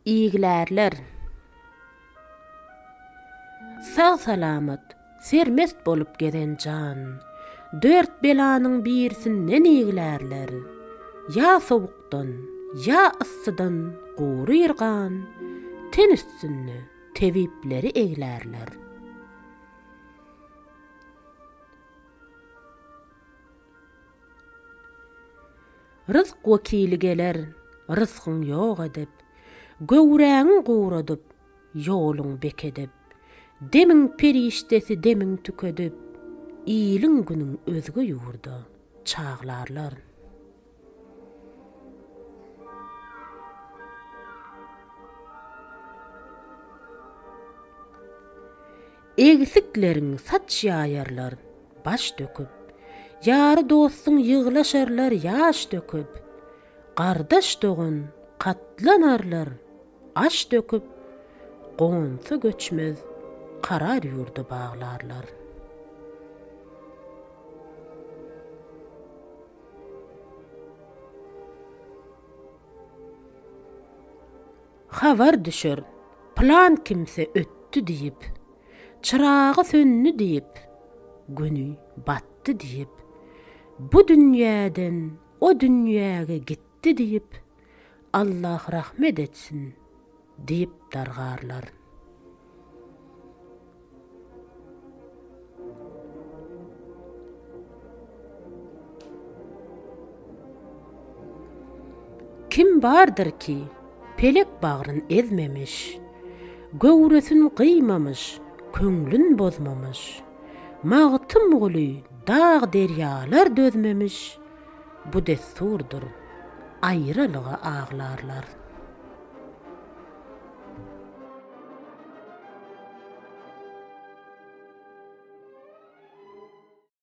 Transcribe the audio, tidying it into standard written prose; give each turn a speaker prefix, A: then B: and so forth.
A: Iglärler. Sag-salamat, sermest bolup gezen jan, Dört belanyň birisinden iglärler. Ýa sowukdan, ýa yssydan guryr gan, Ten üstünde tebipleri eglärler. Ryzk wekili geler, rysgyň ýok edip, Göwräňi guradyp, ýoluň bekedip, Demiň perişdesi demiň tükedip, Iliň-günüň özge ýurda çaglarlar. Egsikleriň saç ýaýarlar baş döküp, Ýary-dostuň ýyglaşarlar ýaş döküp, Gardaş-dogan katlanarlar aş döküp, Gonsa göçmez karar ýurda baglarlar. Habar düşer, pylan kimse ötdi diýip, Çyragy söndi diýip, Güni batdy diýip, Bu dünýäden o dünýäge gitdi diýip, Allah rahmet etsin diýip dargarlar. Kim bardyr ki, pelek bagryn ezmemiş, Göwresin gyýmamyş, köňlün bozmamyş, Magtymguly dag-derýalar dözmemiş, Bu dessurdyr, aýralyga aglarlar.